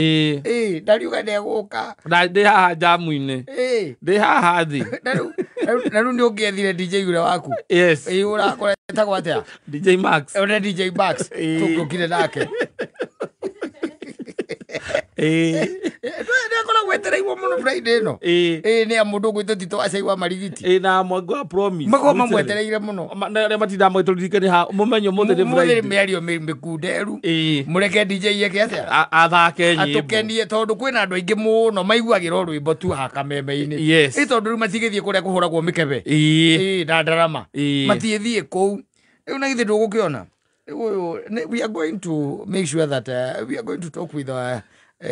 Ĩĩ. Ĩĩ, ndariuga ndegũka. Na ndĩ haha njamu-inĩ. Ĩĩ. Ndĩ haha thĩ. Na rĩu na rĩu nĩ ũngĩethire DJ ũrĩa waku. Yes. Ĩĩ, ũrakora etagwo atĩa? DJ Max. One DJ Max. Ĩĩ. Tũngĩokire nake. Ĩĩ. Nĩ akoragwo etereirwo mũno Friday ĩno. Ĩĩ. Ĩĩ, nĩ mũndũ ũgwĩtwo Tito Acai wa Marigiti. Ĩĩ, na mwangi wa Promise. Makoragwo mamwetereire mũno. Arĩa matindaga magĩtũririkania haha, mũmenye ũmũthĩ nĩ Mũthĩ Friday. mĩario mĩkunderu. Ĩĩ. Mũreke DJ eke atĩa? Athake nyĩmbo. Atũkenie tondũ kwĩna andũ aingĩ mũno maiguagĩra o rwĩmbo tu haha kameme-inĩ. Yes. Ĩ tondũ rĩu matigĩthiĩ kũrĩa kũhũragwo mĩkebe. Ĩĩ. Ĩĩ, na ndarama. Ĩĩ. Matiĩthiĩ kũu. Rĩu na githĩ ndũgũkĩona? Rĩu ũyũ, we are going to make sure that we are going to talk with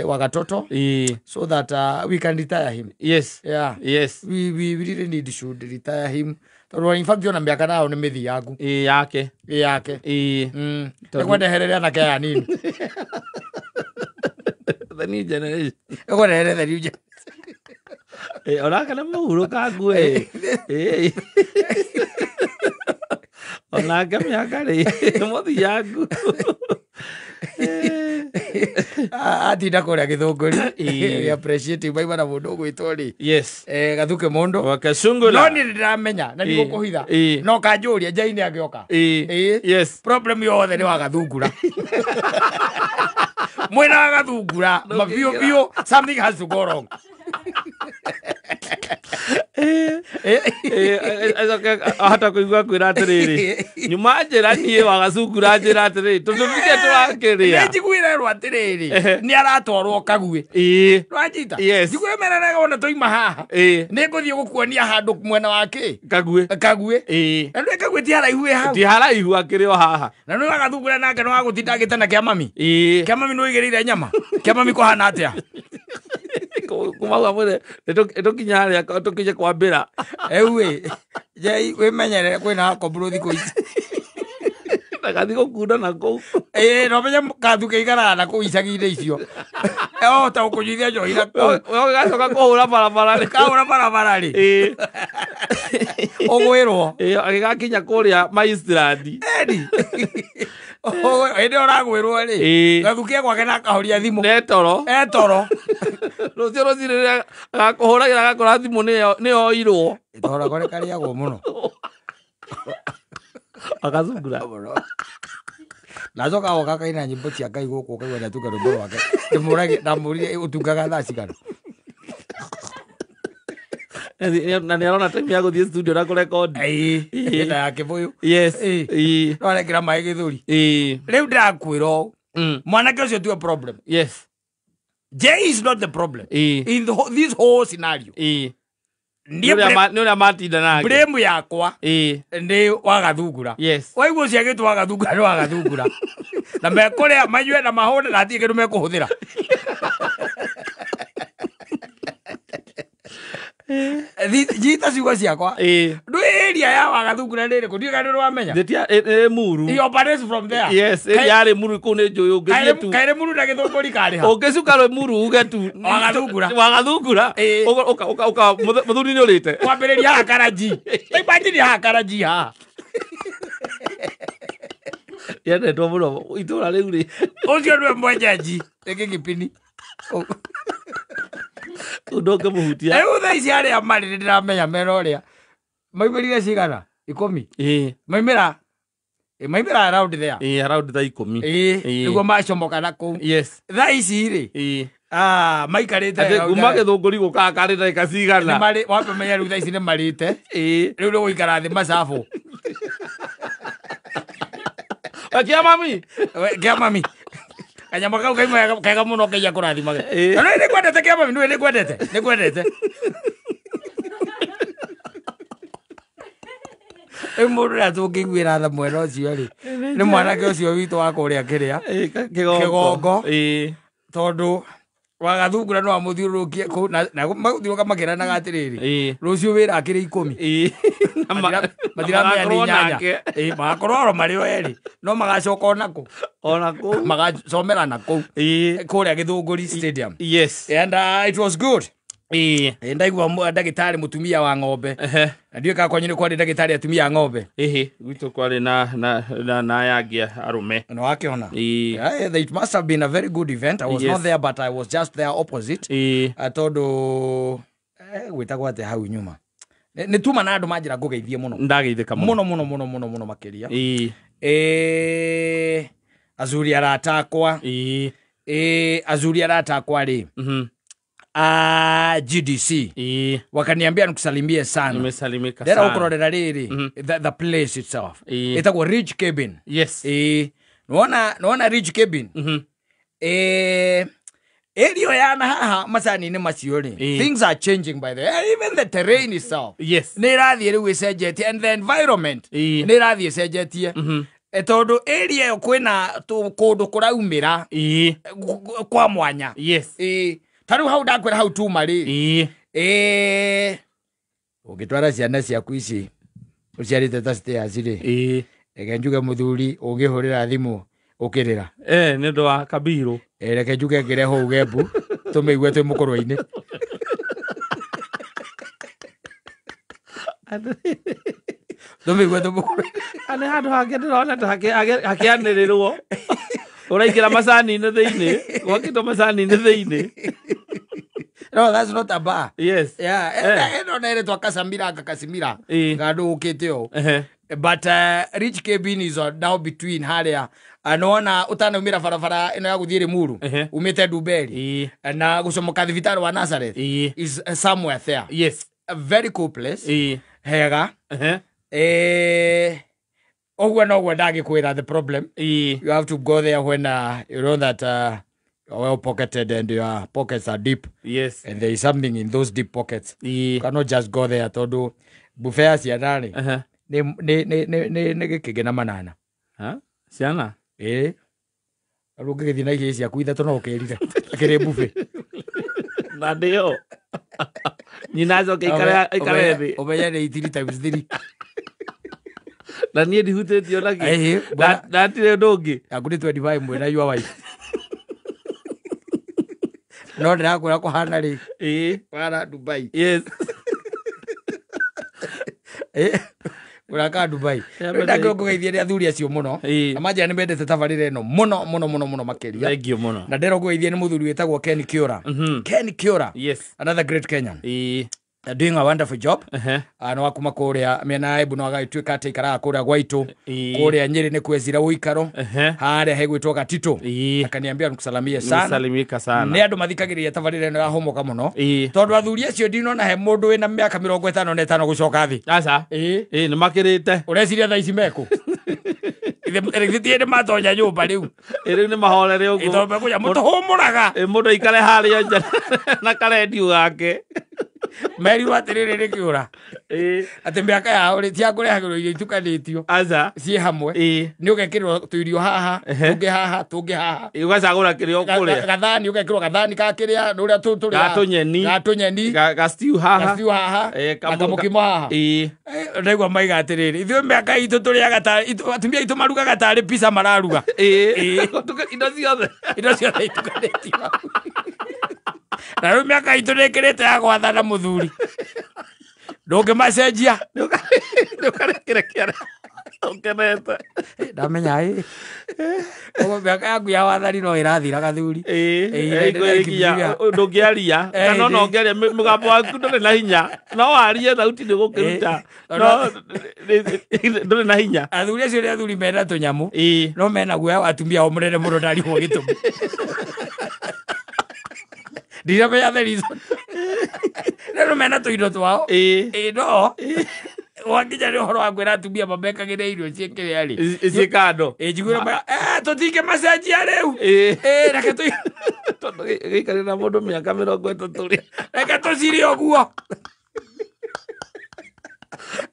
Wagatoto Ĩĩ. so that we can retire him. Yes. Yeah. Yes. We really need should retire him. Tondũ in fact ona mĩaka nayo nĩ mĩthiangu. Ĩĩ, yake. Ĩ yake. Ĩĩ. Tondũ Nĩkwendehereria anake aya anini. The new generation. Nĩkwendehereria the new generation. Ĩĩ, onake nĩ mũhurũkangu ĩ. Ĩĩ. Onake mĩaka rĩ, nĩ mũthiangu. Atinda kũrĩa Gĩthũngũri. Ĩĩ. We appreciate him. Maima na mũndũ ũgwĩtwo rĩ. Yes. Gathuke mũndũ. Wakacungula. No niĩ nĩndĩramenya na Ĩĩ. ndigũkũhitha. Ĩĩ. No kanjũria Jane agĩoka. Ĩĩ. Ĩĩ. Yes. Problem yothe nĩ wagathungura. Mwena wa Gathungura mabiũ biũ something has to go wrong. Acoke ahota kũigua kwĩra atĩrĩrĩ, nyuma njĩra niĩ wagacungura njĩra atĩrĩrĩ, tũtũbike tũrakĩrĩa. Nĩ njiguire rwo atĩrĩrĩ, nĩ aratwarwo Kaguĩ. Ĩĩ. Nĩwanyita? Yes. Njiguire meranaga ona twaima haha. Ĩĩ. Nĩ ngũthiĩ gũkuonia handũ mwena wa kĩ? Kaguĩ. Kaguĩ. Ĩĩ. Na nĩ Kaguĩ ti haraihu ĩ hau. Ti haraihu akĩrĩ o haha. Na nĩ wagathungura nake nĩ wagũtinda agĩtana kĩa mami. Ĩĩ. Kĩa mami nĩ ũigĩrĩire nyama. Kĩa mami kũhana atĩa? Kuma mwĩre nĩtũkinya harĩa tũkinye kwambĩra. Rĩu ĩ, Jai wĩmenyerere kwĩna kombũrũ thikũ ici. Ndagathiĩ gũkunda na kũu. Ĩĩ, no menye kathuke ikaraga na kũu icagi-inĩ icio. Ehota gũkũnyuithia njohi na kũu. Gacoka kũhũra barabara rĩ. Kahũra barabara rĩ. Ĩĩ. Ũgwĩrwo. Ĩĩ, agĩgakinya kũrĩa Maistirandi. Eni. Hĩndĩ ĩyo ũragwĩrwo rĩ. Ĩĩ. Gathuke gwake na akahoria thimũ. Netoro. Etoro. Rũciũ rũcinĩ rĩrĩa agakũhũragĩra agakora thimũ nĩyoirwo. Toro gore karĩagwo mũno. Agacungura. Nacoka oka kaina nyĩmbo cia Ngai gũkũ ũkaigua nĩatunga rwĩmbo rwake. Ndĩmũragia ndamũririe ũtungaga thaa cigana. Na nĩ arona time ya gũthiĩ studio na kũrekondi. Ĩĩ. Ĩĩ. Na ya Kĩbũyũ. Yes. Ĩĩ. Ĩĩ. No arekĩra maĩ gĩthũri. Ĩĩ. Rĩu ndĩrakwĩra ũũ. Mwanake ũcio tiwe problem. Yes. Jay is not the problem. Ĩĩ. In this whole scenario. Ĩĩ. Niĩ Nĩ ũrĩa matinda nake. blame yakwa Ĩĩ. nĩ wagathungura. Yes. Waigua ũcio agĩtwo wagathungura nĩ wagathungura. Na mekũrĩa manyue na mahũne na hatirĩ kĩndũ mekũhũthĩra. Nyita ciugo ciakwa. Ĩĩ. Ndũĩ area ya wagathungura nĩ ĩrĩkũ? Ndiũĩ kana nĩ ũramenya. Nĩ Muru. He operates from there. Yes, ĩrĩa yarĩ Muru kũu nĩ njũĩ ũngĩthiĩ tu. Kaĩrĩ Muru na Gĩthũngũri karĩ ha? Ũngĩcuka rĩ Muru uge tu. Wagathungura. Wagathungura. Ĩĩ. Ũka mũthuri nĩ ũrĩte. Kwambĩrĩria haha Karanji. Imagine haha Karanji haha. Yendetwo mũno itũra rĩu rĩ. Ũcio nĩwe mwenyenji. Nĩ kĩngĩpini. Ũndũ ndũngĩmũhutia. Rĩu thaa ici arĩa marĩ nĩ ndĩramenya mena ũrĩa. Maumĩrire cigana? 10. Ĩĩ. Maumĩra. Maumĩra around there. Ĩĩ, around thaa 10. Ĩĩ. Ĩĩ. Nĩguo macomoka na kũu. Yes. Thaa ici rĩ. Ĩĩ. Maikarĩte Atĩ wega kuma ũndũ- Gĩthũngũri gũkaga karĩ ndagĩka cigana. Nĩ wambe menya rĩu thaa ici nĩ marĩte. Ĩĩ. Rĩu nĩ gũikara thĩ macabũ. Kĩa mami. Kĩa mami. Kanyama kau kaima kega mũno Ngai akũrathimage. Ĩĩ. Na nĩ ngwendete kĩa mami, nĩ ngwendete. Nĩ ngwendete. Rĩu mũndũ ũrĩa tũngĩiguĩra tha mwena ũcio rĩ, nĩ mwanake ũcio witũ wa kũrĩa kĩrĩa. Ĩĩ, Kĩgongo. Kĩgongo. Ĩĩ. Tondũ wagathungura no amũthiũrũrũkie kũu na magũthiũrũrũka makĩranaga atĩrĩrĩ. Ĩĩ. Rũciũ wĩra akĩrĩ 10. Ĩĩ. Matiramenya nĩ magakorwo 8. nake. Ĩĩ, magakorwo oro marĩ o erĩ. No magacoka ona kũ? Ona kũu. Magacomera na kũu. Ĩĩ. Kũrĩa Gĩthũngũri Stadium. Yes. And it was good. Ĩĩ. Ndaigua ndagĩtarĩ mũtumia wa ng'ombe. Ehe. Na ndiũĩ kana kwanyu nĩ kwarĩ ndagĩtarĩ atumia a ng'ombe. Ĩhĩ, gwitũ kwarĩ na aya angĩ arũme. Na wakĩona. Ĩĩ. Yeah, it must have been a very good event. I was Yes. not there, but I was just there opposite. Ĩĩ. Tondũ gwĩtagwo atĩa hau nyuma. Nĩ tuma na andũ manjĩra ngũgeithie mũno. Ndageithĩka mũno. Mũno mũno mũno mũno mũno makĩria. Ĩĩ. Azuri arata akwa. Ĩĩ. Azuri arata akwa rĩ. Mhm. GDC. Ĩĩ. Wakaniambia nikusalimie sana. Nimesalimika Ndĩrenda sana. gũkũrorera rĩrĩ, the place itself. Ĩĩ. Ĩtagwo Ridge Cabin. Yes. Ĩĩ. Nĩwona Ridge Cabin? Mhm. Area ya na haha macani-inĩ macio rĩ, Ĩĩ. things are changing by the way. Even the terrain itself Yes. nĩ ĩrathiĩ rĩu ĩcenjetie, and the environment Ĩĩ. nĩ ĩrathiĩ ĩcenjetie. Mhm. Tondũ area ĩyo kwĩna kũndũ kũraumĩra Ĩĩ. kwa mwanya. Yes. Ĩĩ. Ta rĩu hau ndakwĩra hau tuma rĩ, Ĩĩ. ĩĩ, ũngĩtwara ciana ciaku ici ũciarĩte ta stairs rĩ, Ĩĩ. reke njuge mũthuri ũngĩhũrĩra thimũ ũkĩrĩra. Nĩ ũndũ wa kabirũ. Reke njuge ngĩrehwo ugembu tũmĩigue twĩ mũkũrwe-inĩ. Tũmĩigue twĩ mũkũrwe-inĩ. Nĩ handũ hangĩ ndĩrona ta hakĩanĩrĩrwo. Ũraingĩra macani-inĩ thĩinĩ, gwakĩtwo macani-inĩ thĩinĩ. No, that's not a bar. Yes. Yeah, ĩno nĩ ĩrĩtwa Kasamira Kasimira. Ĩĩ. Gandũ ũkĩte ũũ. Ehe. But Rich Cabin is now between harĩa nĩwona ũtanaumĩra barabara ĩno ya gũthiĩ Limuru Ehe. umĩte Ndumberi Ĩĩ. na gũcomoka thibitarĩ wa Nazareth Ĩĩ. is somewhere there. Yes. A very cool place. Ĩĩ. Hega. Ehe. Ũguo noguo ndangĩkwĩra the problem. Ĩĩ. You have to go there when you know that you're well pocketed and your pockets are deep. Yes. And there is something in those deep pockets. Ĩĩ. You cannot just go there tondũ buffet ya ciana rĩ Ehe. nĩ gĩkĩngĩ na manana. Ha? Ciana? Ĩĩ. Rĩu ũngĩgĩthiĩ na igĩrĩ ciaku ithatũ no ũkĩrire. Akĩrĩ buffet. Na ndĩyo. Nyina acoke aikare thĩ. Ũmenye nĩ 3 times 3. Na niĩ ndihutĩtio nakĩ. Ĩhĩ, bwana. Ndatirĩ ũndũ ũngĩ. Yaku nĩ 25 mwĩna your wife. No ndĩrakwĩra kũhana rĩ. Ĩĩ. Kũhana Dubai. Yes. Ũraka Dubai. Yeah, Rĩu but ndakĩrwo ngũgeithie nĩ athuri acio mũno. Ĩĩ. Na manjĩra nĩ mendete tabarĩra ĩno mũno mũno mũno mũno makĩria. Thank you mũno. Na ndĩrwo ngũgeithie nĩ mũthuri wĩtagwo Ken Kiora. Mhm. Ken Kiora. Yes. Another great Kenyan. Ĩĩ. Doing a wonderful job. Ehe. Nĩ wa kuma kũrĩa mĩena ya Embu no agagĩtuĩka atĩ aikaraga kũrĩa gwaitũ. Ĩĩ. Kũrĩa Nyĩrĩ nĩ kwezira ũikaro. Ehe. Harĩa hegwĩtwo Gatitũ. Ĩĩ. Akaniambia nikusalamie sana. Nimesalimika sana. Nĩ andũ mathikagĩrĩria tabarĩra ĩno ya homoka mũno. Ĩĩ. Tondũ athuri acio ndinona he mũndũ wĩna mĩaka 55 gũcoka thĩ. Aca. Ĩĩ. Ĩĩ, nĩ makĩrĩte. Ũreciria thaa ici mekũ? Githĩ ti nĩ matonya nyũmba rĩu. Ĩ, rĩu nĩ mahorere ũguo. Ĩ, tondũ mekũnya mũtũhũmũraga. Ĩ, mũndũ aikare harĩa nja na karendiũ gake. Merirwo atĩrĩrĩ nĩkĩũra. Ĩĩ. Atĩ mĩaka yao rĩ ti ya kũrehagĩrwo irio itukanĩtio Aca. ciĩ hamwe. Ĩĩ. Nĩ ũgekĩrwo tũirio haha, Ehe. tũngĩ haha, tũngĩ haha. Ĩ, ũgacagũra kĩrĩa ũkũrĩa. Gathani ũgekĩrwo gathani ka kĩrĩa ũrĩa tũrĩa. Ga tũnyeni. Ga tũnyeni. Ga stew haha. Ga stew haha. Ĩ, Na kamũkimo haha. Ĩĩ. Ndaigua maiga atĩrĩrĩ, ithuĩ mĩaka itũ tũrĩaga ta atumia aitũ marugaga tarĩ pizza mararuga. Ĩĩ. Indo ciothe. Indo ciothe itukanĩtio. Na rĩu mĩaka itũ nĩ ĩkĩrĩte ya gwathana mũthuri. Ndũngĩmacenjia. Nĩ ũkarekere kĩara ũkenete. Ndamenya ĩ. Ũguo mĩaka yaku ya wathani no ĩrathira gathuri. Ĩĩ. Ĩĩ, Ĩ, ĩkinya, ndũngĩaria. Ĩĩ, Kana ona ndĩ- ũngĩaria mũgambo waku ndũrĩ na hinya. No warie thauti nĩ ũgũkĩruta. Ĩĩ. No ndũrĩ na hinya. Athuri acio nĩ athuri mena tũnyamũ. Ĩĩ. No mena guoya wa atumia ao mũnene mũno ndarigwo gĩtũmi. Ndiramenya the reason. No mena tũindo twao. Ĩĩ. Ĩĩ no. Wakinya nĩ ũhoro wa kwĩra atumia mamekagĩre irio ciĩ kĩrĩa rĩ. Ciĩ kando. Ĩĩ njiguĩre tũtingĩmacenjia rĩu. Ĩĩ. Ĩĩ reke tũ Tondũ gĩikarĩte na mũndũ mĩaka 30 rĩ. reke tũcire ũguo.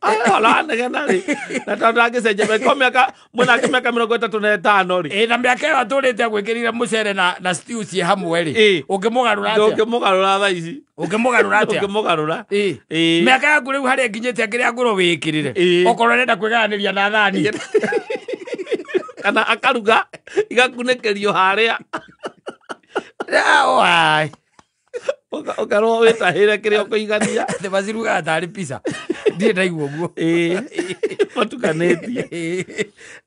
Ũranegena rĩ. Na tondũ ndangĩcenjia mĩaka mĩaka mwĩnake mĩaka 35 rĩ. Ĩĩ na mĩaka ĩyo atũrĩte agwĩkĩrire mũcere na stew ciĩ hamwe rĩ. Ĩĩ. Ũngĩmũgarũra atĩa? Ndũngĩmũgarũra thaa ici. Ũngĩmũgarũra atĩa? Ndũngĩmũgarũra. Ĩĩ. Ĩĩ. Mĩaka yaku rĩu harĩa ĩkinyĩte akĩrĩa ngũrũ wĩkĩrĩre. Ĩĩ. Okorwo ũrenda kwĩgayanĩria na thani. Kana akaruga igakunĩkĩrio harĩa. Wai. Ũkerwo wĩtahĩre kĩrĩa ũkũigania. Atĩ macirugaga tarĩ pizza. Ndirĩ ndaigua ũguo. Ĩĩ. Matukanĩtie.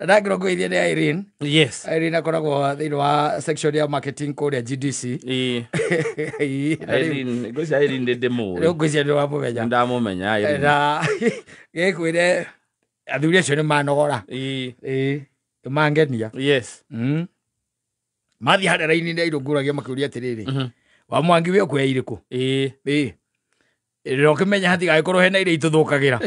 Na ndakĩrwo ngũgeithie nĩ Irene. Yes. Irene akoragwo thĩinĩ wa section ya marketing kũrĩa GDC. Ĩĩ. Ĩĩ, na rĩu- Irene, ngwĩciria Irene nĩ ndĩmũĩ. rĩu ngwĩciria nĩ wamũmenya. Ndamũmenya Irene. Na gĩkwĩre athuri acio nĩ manogora. Ĩĩ. Ĩĩ, nĩ mangenia. Yes. Mathiĩ harĩa raini-inĩ airũngũragia makĩũria atĩrĩrĩ, wa Mwangi we ũkuoya irĩkũ? Ĩĩ. Ĩĩ. Rĩrĩa ũkĩmenya hatigagĩkorwo hena iria itũthũkagĩra.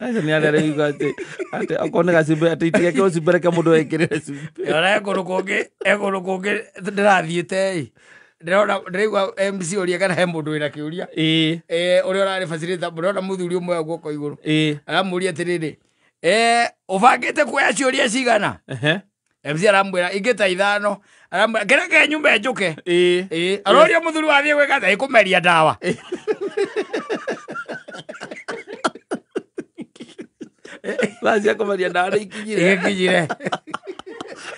Acio nĩ arĩa rĩuga atĩ okorwo nĩ gacumbĩ atĩ itigekĩrwo cumbĩ reke mũndũ ekĩrĩre cumbĩ. Ona he kũndũ kũngĩ, he kũndũ kũngĩ ndĩrathiĩte ĩ. Ndĩrona ndĩraigua MC ũria kana he mũndũ wĩna kĩũria. Ĩĩ. Ũrĩa ũrarĩ facilitator, ndĩrona mũthuri ũmwe guoko igũrũ. Ĩĩ. Aramũria atĩrĩrĩ, ũbangĩte kuoya ciũria cigana? Ehe. MC aramwĩra ingĩ ta 5. Aramwĩra kĩreke nyume njũke. Ĩĩ. Ĩĩ, aroria mũthuri wathiĩ gwĩka atĩa? Ĩkũmeria ndawa. Thaa cia kũmeria ndawa nĩ ikinyire. Ĩgĩkinyire.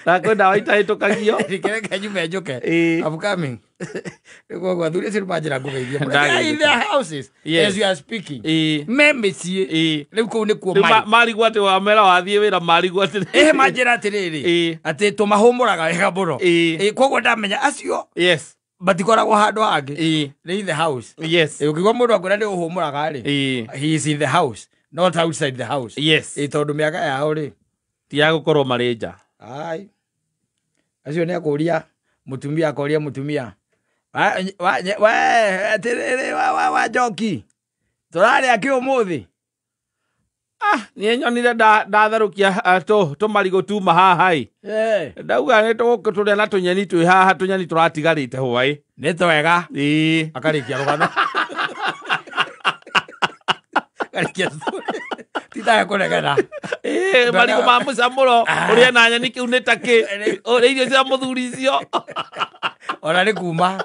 Na kwĩ ndawa itahĩtũkagio. Kĩreke nyume njũke. Ĩĩ. I'm coming. Koguo athuri acio nĩmanjĩra ngũgeithia. Ndageithĩka. In their houses Yes. as you are speaking. Ĩĩ. Me mĩciĩ. Ĩĩ. Rĩu kũu nĩkuo Rĩu marĩ. marigwo atĩ wamera wathiĩ wĩra marigwo atĩ Ĩhĩ manjĩra atĩrĩrĩ. Ĩĩ. Atĩ tũmahũmũraga wega mũno. Ĩĩ. Ĩĩ, koguo ndamenya acio Yes. matikoragwo handũ hangĩ. Ĩĩ. Nĩ in the house. Yes. Ĩĩ, ũkĩigua mũndũ akwĩra nĩ ũhũmũraga rĩ. Ĩĩ. He is in the house, not outside the house. Yes. Ĩĩ, tondũ mĩaka yao rĩ. Ti ya gũkorwo marĩ nja. Ai. Acio nĩ akũria mũtumia akoria mũtumia. We atĩrĩrĩ wa njoki. Tũrarĩa kĩ ũmũthĩ? Ah, niĩ nyonire ndatherũkia tũmarigũ tuma haha ĩ. Ndauga nĩ tũgũtũrĩa na tũnyeni twĩ haha tũnyeni tũratigarĩte hwaĩ. Nĩ twega. Ĩĩ. Akarĩkia rũgano. Akarĩkia story. Titaga kũregana. Ĩĩ, marigũ ma mũcamũro ũrĩe na nyeni kĩu nĩ ta kĩ. Ũrĩe irio cia mũthuri icio. Ona nĩ kuma.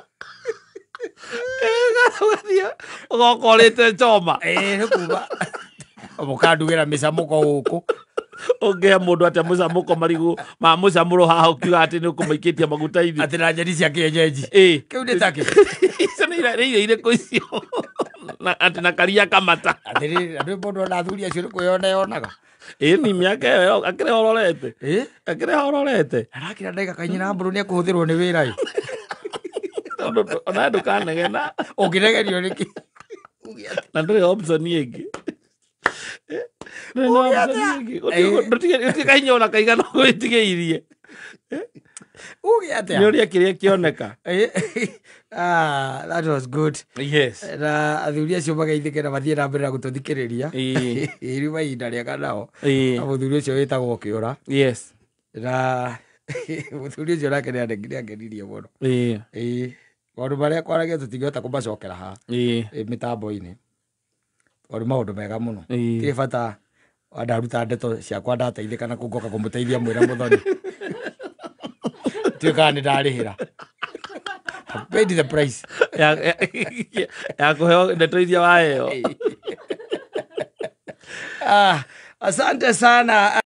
Ũgathiĩ ũgoka ũrĩte choma. Ĩĩ, nĩ kuma. Mũkandugĩra mĩcamũko gũkũ. Ũngĩhe mũndũ atĩa mũcamũko marigũ ma mũcamũro haha ũkiuga atĩ nĩ ũkũmaikĩtie maguta-inĩ. Atĩ na nyeni cia kĩenyenji. Ĩĩ. Kĩu nĩ ta kĩ? Icio nĩ irio irĩkũ icio? Na atĩ na karia kamata. Atĩrĩrĩ, na ndũĩ mũndũ ona athuri acio nĩ kwĩyona yonaga. Ĩĩ ni mĩaka ĩyo akĩrĩ hororete. Ĩĩ. Akĩrĩ hororete. Arakĩra ndagĩka kainyina mbũrũ nĩ ekũhũthĩrwo nĩ wĩra ĩ. Tondũ ona ndũkanegena. Ũngĩnegerio nĩkĩ? Na ndũrĩ option ĩngĩ. Ndũrĩ na option ĩngĩ. Gũtirĩ kahinya ona kaigana ũgwĩtigĩirie. Uge atĩa? Nĩ ũrĩa kĩrĩa kĩoneka. Ah, that was good. Yes. Na athuri acio mageithĩke na mathiĩ na mbere na gũtũthikĩrĩria. Ĩĩ. Ĩĩ, rĩu mahinda rĩega nao. Ĩĩ. Na mũthuri ũcio wĩtagwo Kĩũra. Yes. Na mũthuri ũcio nake nĩ angenirie mũno. Ĩĩ. Ĩĩ. Maũndũ marĩa kwaragia tũtingĩhota kũmacokera haha. Ĩĩ. Ĩĩ, mĩtambo-inĩ. Tondũ maũndũ mega mũno. Ĩĩ. Tirĩ bata ndaruta ndeto ciakwa ndateithĩka na kũu ngoka kũmũteithia mwĩra mũthoni. Tuĩkaga nĩ ndarĩhĩra. I paid the price. Ya kũheo ndeto iria waheo. Ah, asante sana.